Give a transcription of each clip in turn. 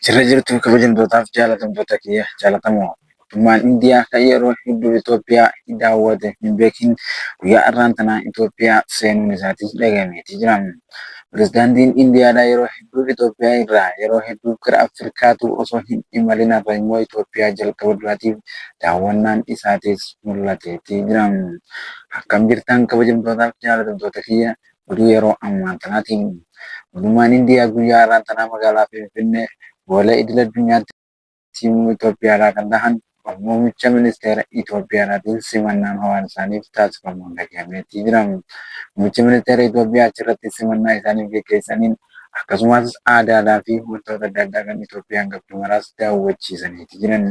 Jirra jirtu kabajamtootaaf jaalatamtoota kiyya jaalatamoo mootummaan Indiyaa kan yeroo hedduu Itoophiyaa daawwate hin beekin guyyaa har'aan tanaa Itoophiyaa seenuun isaatis dhagahameetii jira. Pirezidaantiin Indiyaadhaa yeroo hedduuf Itoophiyaa irraa yeroo hedduuf gara Afrikaatu osoo hin imalin har'a immoo Itoophiyaa jalqaba duraatiif daawwannaan isaatis mul'ateetii jira. Akkam jirtan kabajamtootaaf jaalatamtoota kiyya oduu yeroo ammaan tanaatiin mootummaan Indiyaa guyyaa har'aan tanaa magaalaa Finfinnee Boolee idil addunyaatti Itoophiyaadhaa kan tahan muummicha ministeera Itoophiyaadhaatiin simannaan ho'aan isaaniif taasifamuun dhagahameetii jira. Muummichi ministeera Itoophiyaa achirratti simannaa isaaniif geggeessaniin akkasumas aadaadhaa fi wantoota adda addaa kan Itoophiyaan qabdu maraas daawwachiisaniiti jiran.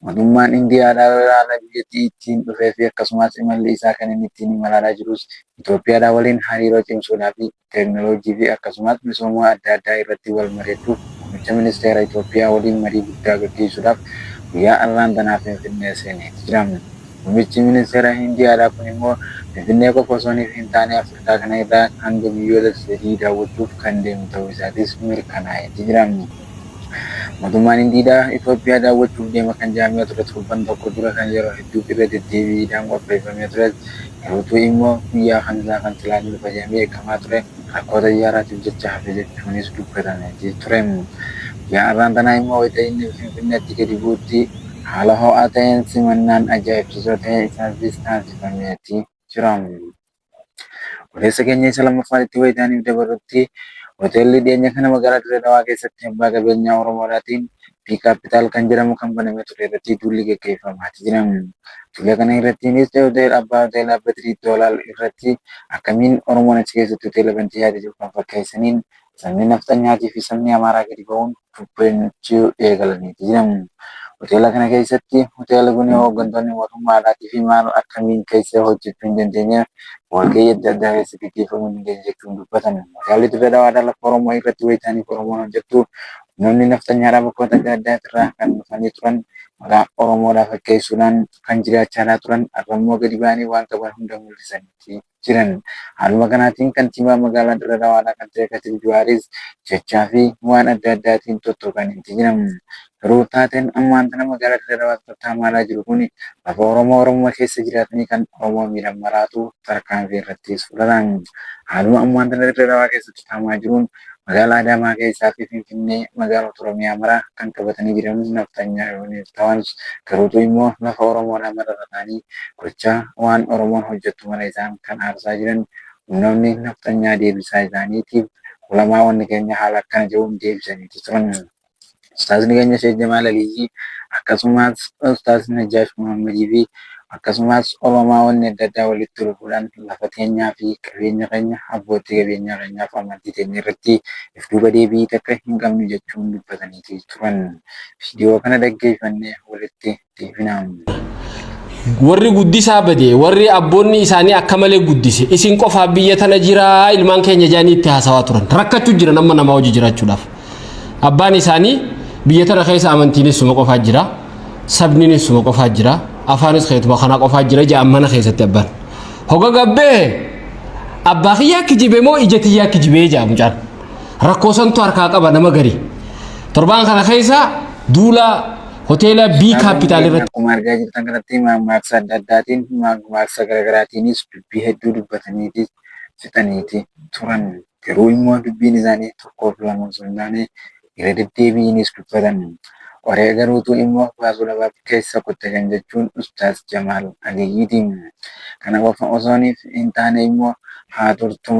Mootummaan Indiyaadhaa haala biyyattii ittiin dhufee fi akkasumas imalli isaa kan inni ittiin imalaadhaa jirus Itoophiyaadhaa waliin hariiroo cimsuudhaa fi teeknooloojii fi akkasumas misooma adda addaa irratti wal mari'achuuf muummicha ministeera Itoophiyaa waliin marii guddaa gaggeessuudhaaf guyyaa har'aan tanaa Finfinnee seeneeti jira. Muummichi ministeera Indiyaadhaa kun immoo Finfinnee qofa osoo hin taane Afrikaa kana irraa hanga biyyoota 3 daawwachuuf kan deemu ta'uu isaatis mirkanaa'eeti jira. Mootummaan Indiidhaa Itoophiyaa daawwachuuf deema kan jedhamee ture torban tokko dura kan yeroo hedduuf irra deddeebiidhaan qopheeffamee tures garuutuu immoo guyyaa Kamisaa kan silaa ni dhufa jedhamee eegamaa ture rakkoo xayyaaraatiif jecha hafe jechuunis dubbatameeti ture. Guyyaa har'aan tanaa immoo wayita inni Finfinneetti gadi bu'utti haala ho'aa ta'een simannaan ajaa'ibsiisoo ta'e isaafis taasifameeti jira. Odeessa keenya isa lammaffaatti wayitaaniif dabarrutti hoteelli dhiyeenya kana magaalaa Dirree Dhawaa keessatti abbaa qabeenyaa Oromoodhaatiin P Capital kan jedhamu kan banamee ture irratti duulli gaggeeffamaati jira. Duula kana irrattiinis hoteela abbaa hoteelaa Badirii Doolaal irratti akkamiin Oromoon achi keessatti hoteela bantii yaada jiru kan fakkeessaniin Sabni nafxanyaatii fi sabni Amaaraa gadi ba'uun dubbachuu eegalaniiti jedhamu. Hoteela kana keessatti hoteela kun hooggantoonni mootummaadhaatii fi maal akkamiin keessa hojjechuu hin dandeenye walgahii adda addaa keessa gaggeeffamuu hin dandeenye jechuun dubbatan. Hoteelli Dirree Dhawaadhaa lafa Oromoo irratti wayitaaniif Oromoon hojjettu humnoonni nafxanyaadhaa bakkoota adda addaa irraa kan dhufanii turan maqaa Oromoodhaa fakkeessuudhaan kan jiraachaa turan har'a immoo gadi ba'anii waan qaban hunda mul'isaniiti. jiran. Haaluma kanaatiin kantiibaa magaalaa Dirre Dhawaadhaa kan ta'e Kadir Juwaaris jechaa fi waan adda addaatiin tuttuqaniiti jiran. Garuu taateen ammaan tana magaalaa Dirre Dhawaatti tattaamaadhaa jiru kuni lafa Oromoo Oromuma keessa jiraatanii kan Oromoo miidhan maraatu tarkaanfii irrattis fudhata. Haaluma ammaan tana Dirre Dhawaa keessatti taamaa jiruun magaalaa Adaamaa keessaa fi Finfinnee magaalota Oromiyaa mara kan qabatanii jiran nafxanyaa yoo ta'an garuutu immoo lafa Oromoodhaa mararra ta'anii gochaa waan Oromoon hojjettu mara isaan kan aarsaa jiran humnoonni nafxanyaa deebisaa isaaniitiif ulamaa'onni keenya haala akkana jedhuun deebisaniiti turan. Ustaazni keenya Sheek Jamaal Aliyyii akkasumas Ustaaz Najjaash Muhammadii fi akkasumas ulamaa'onni adda addaa walitti dhufuudhaan lafa teenyaa fi qabeenya keenya abbootii qabeenyaa keenyaaf amantii teenya irratti if duuba deebii takka hin qabnu jechuun dubbataniiti turan. Viidiyoo kana dhaggeeffannee walitti deebina. Warri guddisaa bade, warri abboonni isaanii akka malee guddise, isin qofaa biyya tana jiraa ilmaan keenya jedhanii itti haasawaa turan. Rakkachuu jiran amma namaa hojii jiraachuudhaaf. Abbaan isaanii biyya tana keessa amantiinis suma qofaa jira, sabniinis suma qofaa jira, afaanis keetuma kanaa qofaa jira jedhan mana keessatti abbaan. Hoga gabbee abbaa kiyyaa kijibe moo ija tiyyaa kijibee jedha mucaan. Rakkoo santu harkaa qaba nama garii. Torbaan kana keessa duula hoteela B Kitaabonni Capital keenya irratti akkuma argaa jirtan kanatti mammaaksa adda addaatiin mammaaksa garaagaraatiinis dubbii hedduu dubbataniiti fixaniiti turan. Garuu immoo dubbiin isaanii tokkoof lama osoo hin taane irra deddeebi'iinis dubbatan. Qoree garuutu immoo baasuu dhabaaf keessa kutte kan jechuun Ustaaz Jamaal Aliyyiiti. Kana qofa osoo hin taane immoo haa turtu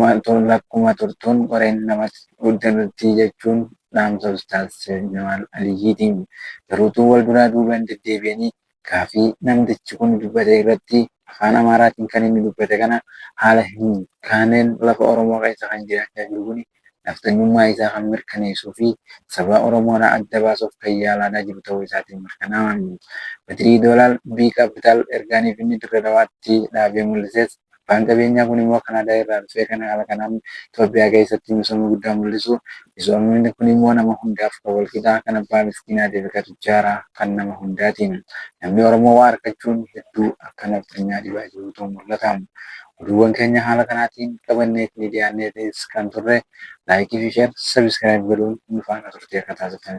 lakkuma turtuun qoreen namatti darti jechuun dhaamsa Ustaaz Jamaal Aliyyiiti. Garuutuu wal duraa duubaan deddeebi'anii gaafii namtichi kun dubbate irratti afaan Amaaraatiin kan inni dubbate kana haala hin taaneen lafa Oromoo keessa kan jiraachaa jiru kuni nafxanyummaa isaa kan mirkaneessuu fi saba Oromoodhaa adda baasuuf kan yaalaadhaa jiru ta'uu isaatiin mirkanaa'a. Badirii Doolaal B Capital ergaaniif inni Dirre Dhawaatti dhaabee mul'ises Abbaan qabeenyaa kun immoo Kanaadaa irraa dhufee kan haala kanaan Itoophiyaa keessatti misooma guddaa mul'isu. Misoomni kun immoo nama hundaaf kan walqixaa kan abbaa miskiinaatii fi kan tujjaaraa kan nama hundaati. Namni Oromoo waa argachuun hedduu akka nafxanyaa dhibaa jirutu mul'ata. Oduuwwan keenya haala kanaatiin qabannee ni dhiyaanneetis kan turre, like fi share, subscribe godhuun nu faana turtii akka taasiftan.